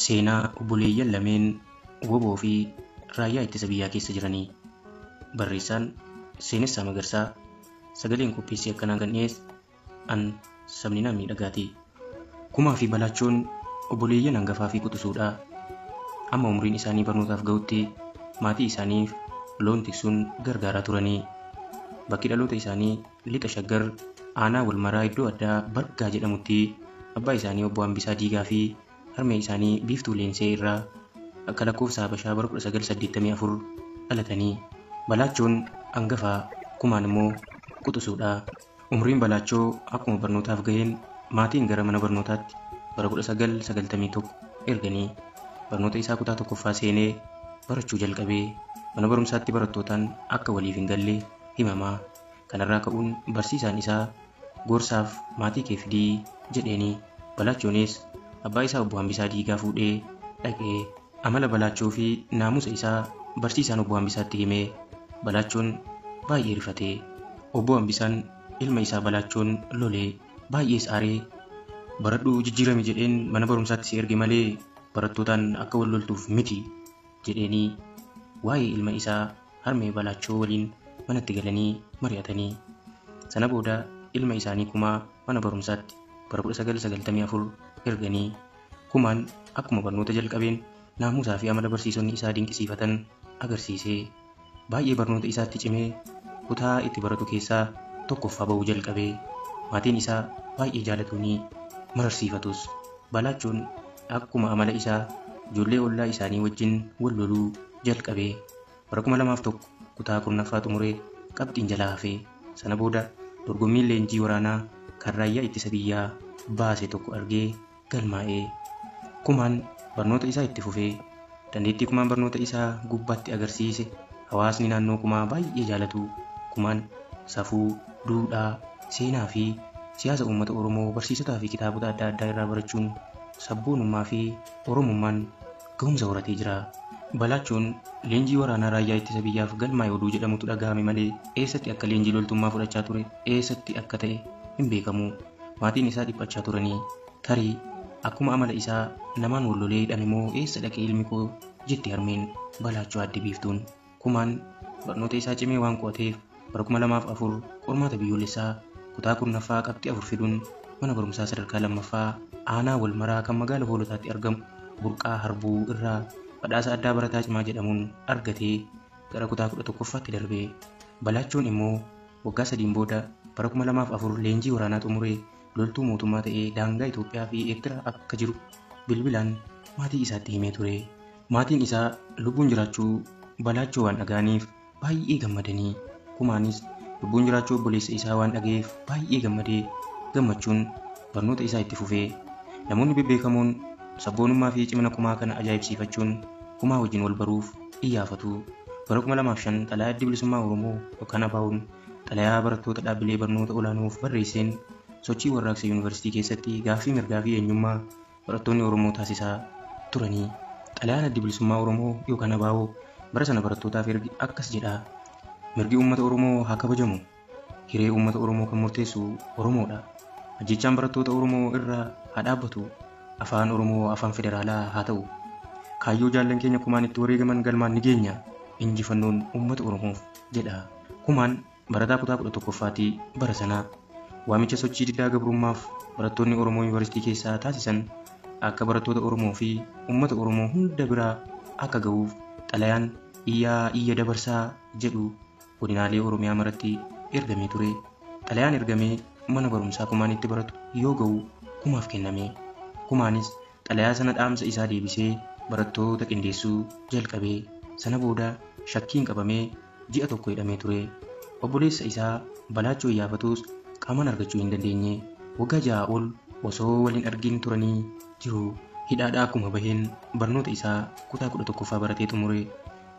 Seenaa obboleeyyan lameen WBO fi raayyaa ittisa biyyaa keessa jiranii. Barreessaan Seenessaa Magarsaa, sagaleen qopheessee akkanaan kan dhiyeesse an Sabninaa Miidhagaati. Kumaa fi Balaachoon obboleeyyan hangafaa fi quxisuudha. Amma umriin isaanii barnootaaf ga'utti maatii isaaniif loon tiksuun gargaaraa turanii. Bakki dhaloota isaanii lixa Shaggar aanaa Walmaraa iddoo addaa Bargaa jedhamutti abbaa isaanii obbo Hambisaa Diigaa fi harmee isaanii Biiftuu Leensee irraa akka lakkoofsa Habashaa bara 1984 dhalatanii. Balaachoon hangafaa, Kumaan immoo quxisuudha. Umriin Balaachoo akkuma barnootaaf ga'een maatiin gara mana barnootaatti bara 1991 erganii barnoota isaa kutaa tokkoffaa seenee barachuu jalqabee mana barumsaatti barattootaan akka waliif hin galle himamaa. Kanarraa ka'uun barsiisaan isaa gorsaaf maatii kee fidii jedheeni. Balaachoonis abbaa isaa obbo Hambisaa Diigaa fuudhee dhaqee amala Balaachoo fi naamusa isaa barsiisaan obbo Hambisaatti himee Balaachoon baay'ee rifatee. Obbo Hambisaan ilma isaa Balaachoon lolee baay'ees aaree baradhuu jijjiirami jedheen mana barumsaatti si erge malee barattootaan akka wal loltuuf miti jedheenii waa'ee ilma isaa harmee Balaachoo waliin manatti galanii mari'atanii. Sana booda ilma isaanii Kumaa mana barumsaatti bara 1994 erganii. Kumaan akkuma barnoota jalqabeen naamusaa fi amala barsiisonni isaa dinqisiifatan agarsiisee baay'ee barnoota isaatti cimee kutaa itti baratu keessaa tokkoffaa ba'uu jalqabee maatiin isaa baay'ee jaalatuunii mararsiifatus. Balaachoon akkuma amala isaa ijoollee ollaa isaanii wajjin wal loluu jalqabee bara 2001 kutaa 10ffaa xumuree qabxiin jalaa hafee. Sana booda dorgommiin leenjii waraanaa kan raayyaa ittisa biyyaa baase tokko argee galmaa'ee. Kumaan barnoota isaa itti fufee dandeettii Kumaan barnoota isaa gubbaatti agarsiise hawaasni naannoo Kumaa baay'ee jaalatu. Kumaan safuu, duudhaa, seenaa fi siyaasa uummata Oromoo barsiisotaa fi kitaabota adda addaa irraa barachuun sabboonummaa fi Oromummaan ga'umsa horatee jira. Balaachoon leenjii waraanaa raayyaa ittisa biyyaaf galmaa'e oduu jedhamutu dhaga'ame malee eessatti akka leenjii loltummaa fudhachaa ture eessatti akka ta'e hin beekamu. Maatiin isaa dhiphachaa turanii tarii akkuma amala isaa namaan wal lolee hidhame moo eessa dhaqee ilmi koo jetti harmeen Balaachoo adde Biiftuun. Kumaan barnoota isaa cimee waan qo'ateef bara 2004 qormaata biyyoolessaa kutaa 10ffaa qabxii 4 fiduun mana barumsaa sadarkaa 2ffaa aanaa Walmaraa kan magaala Hoolotaatti argamu Burqaa Harbuu irraa badhaasa addaa barataa cimaa jedhamuun argatee gara kutaa 11ffaatti darbee. Balaachoon immoo waggaa 3 booda bara 2004 leenjii waraanaa xumuree loltuu mootummaa ta'ee daangaa Itoophiyaa fi Eertiraa akka jiru bilbilaan maatii isaatti himee ture. Maatiin isaa lubbuun jiraachuu Balaachoo waan dhaga'aniif baay'ee gammadanii Kumaanis lubbuun jiraachuu obboleessa isaa waan dhaga'eef baay'ee gammadee gammachuun barnoota isaa itti fufee. Namoonni bebbeekamoon sabboonummaa fi cimina Kumaa kana ajaa'ibsiifachuun Kumaa wajjin wal baruuf iyyaafatu. Bara 2005 xalayaa Addi Bilisummaa Oromoo yookaan ABO'n xalayaa barattoota dhaabbilee barnoota olaanoof barreesseen sochii warraaqsa yuunivarsiitii keessatti gaaffii mirgaa fi eenyummaa barattoonni Oromoo taasisaa turanii. Xalayaan Addi Bilisummaa Oromoo yookaan ABO bara sana barattootaaf erge akkas jedha. Mirgi uummata Oromoo haa kabajamu. Hiree uummata Oromoo kan murteessu Oromoodha. Ajjechaan barattoota Oromoo irraa haa dhaabbatu. Afaan Oromoo afaan federaalaa haa ta'u. Kaayyoo jaallan keenya Kumaan itti wareegaman galmaan ni geenya. Injifannoon uummata Oromoof jedha. Kumaan barataa kutaa 11ffaati bara sanaa. Waamicha sochii diddaa gabrummaaf barattoonni Oromoo yuunivarsiitii keessaa taasisan akka barattoota Oromoo fi uummata Oromoo hunda biraa akka ga'uuf xalayaan iyyaa iyya dabarsaa jedhu godinaalee Oromiyaa maratti ergamee ture. Xalayaan ergamee mana barumsaa Kumaan itti baratu yoo ga'u Kumaaf kenname. Kumaanis xalayaa sana dhaamsa isaa deebisee barattoota qindeessuu jalqabee. Sana booda shakkiin qabamee ji'a tokko hidhamee ture. Obboleessa isaa Balaachoo iyyaafatus qaamaan argachuu hin dandeenye. Waggaa 6 ol osoo waliin argin turanii jiru. Hidhaadhaa akkuma baheen barnoota isaa kutaa 11ffaa baratee xumure.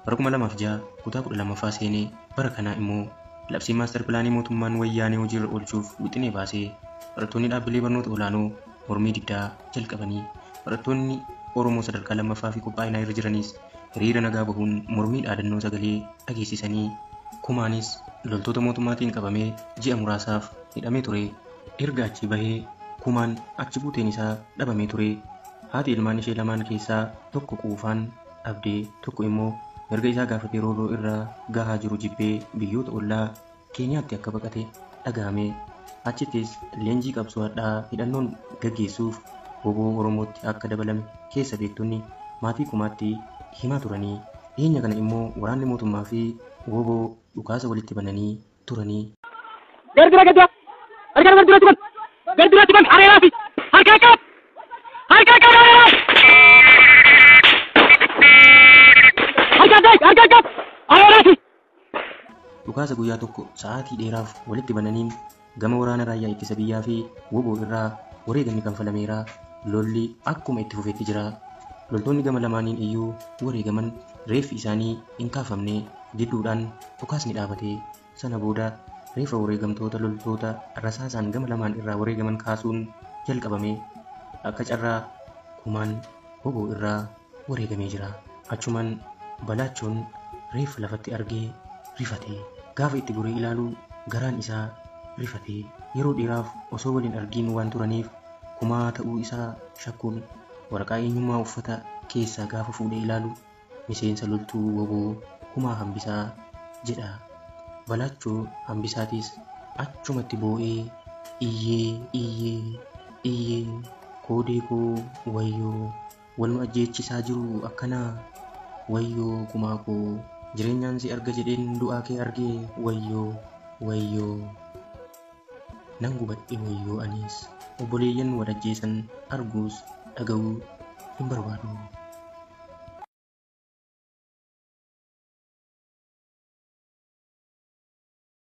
Bara 2006 kutaa 12ffaa seenee bara kanaa immoo labsii maastar pilaanii mootummaan wayyaanee hojiirra oolchuuf wixinee baasee barattoonni dhaabbilee barnoota olaanoo mormii diddaa jalqabanii barattoonni Oromoo sadarkaa 2ffaa fi qophaa'inaa irra jiranis hiriira nagaa bahuun mormii dhaadannoo sagalee dhageessisanii. Kumaanis loltoota mootummaatiin qabamee ji'a muraasaaf hidhamee ture. Erga achi bahee Kumaan achi buuteen isaa dhabamee ture. Haati ilmaan ishee lamaan keessaa tokko quufaan dhabdee tokko immoo mirga isaa gaafatee roorroo irraa gahaa jiru jibbee biyyoota ollaa Keeniyaatti akka baqate dhagahame. Achittis leenjii qabsoo hadhaa hidhannoon gaggeessuuf WBO Oromootti akka dabalame keessa beektonni maatii Kumaatti himaa turanii. Dhiyeenya kana immoo waraanni mootummaa fi WBO dhukaasa walitti bananii turanii. Gardura gadda! Harka garduratti ban! Garduratti ban! Areeraa fi! Harka qab! Harka qab! Areeraa! Harka qab! Harka qab! Areeraa fi! Dhukaasa guyyaa tokko sa'aatii dheeraaf walitti bananiin gama waraana raayyaa ittisa biyyaa fi WBO irraa wareegamni kanfalameera. Lolli akkuma itti fufetti jira. Loltoonni gama lamaaniin iyyuu wareegaman reeffi isaanii hin kaafamne gidduudhaan dhukaasni dhaabate. Sana booda reeffa wareegamtoota loltoota rasaasaan gama lamaan irraa wareegaman kaasuun jalqabame. Akka carraa Kumaan WBO irraa wareegamee jira. Achumaan Balaachoon reeffa lafatti argee rifate. Gaafa itti goree ilaalu garaan isaa rifate. Yeroo dheeraaf osoo waliin argiin waan turaniif Kumaa ta'uu isaa shakkuun waraqaa eenyummaa uffata keessaa gaafa fuudhee ilaalu miseensa loltuu WBO Kumaa Hambisaa jedha. Balaachoo Hambisaatis achumatti boo'ee iyyee iyyee iyyee koodee koo wayyoo waluma ajjeechisaa jiru akkanaa wayyoo Kumaa koo jireenyaan si arga jedheen du'aa kee argee wayyoo wayyoo nan gubadhe wayyoo anis obboleeyyan wal ajjeesan arguus dhaga'uu hin barbaadu.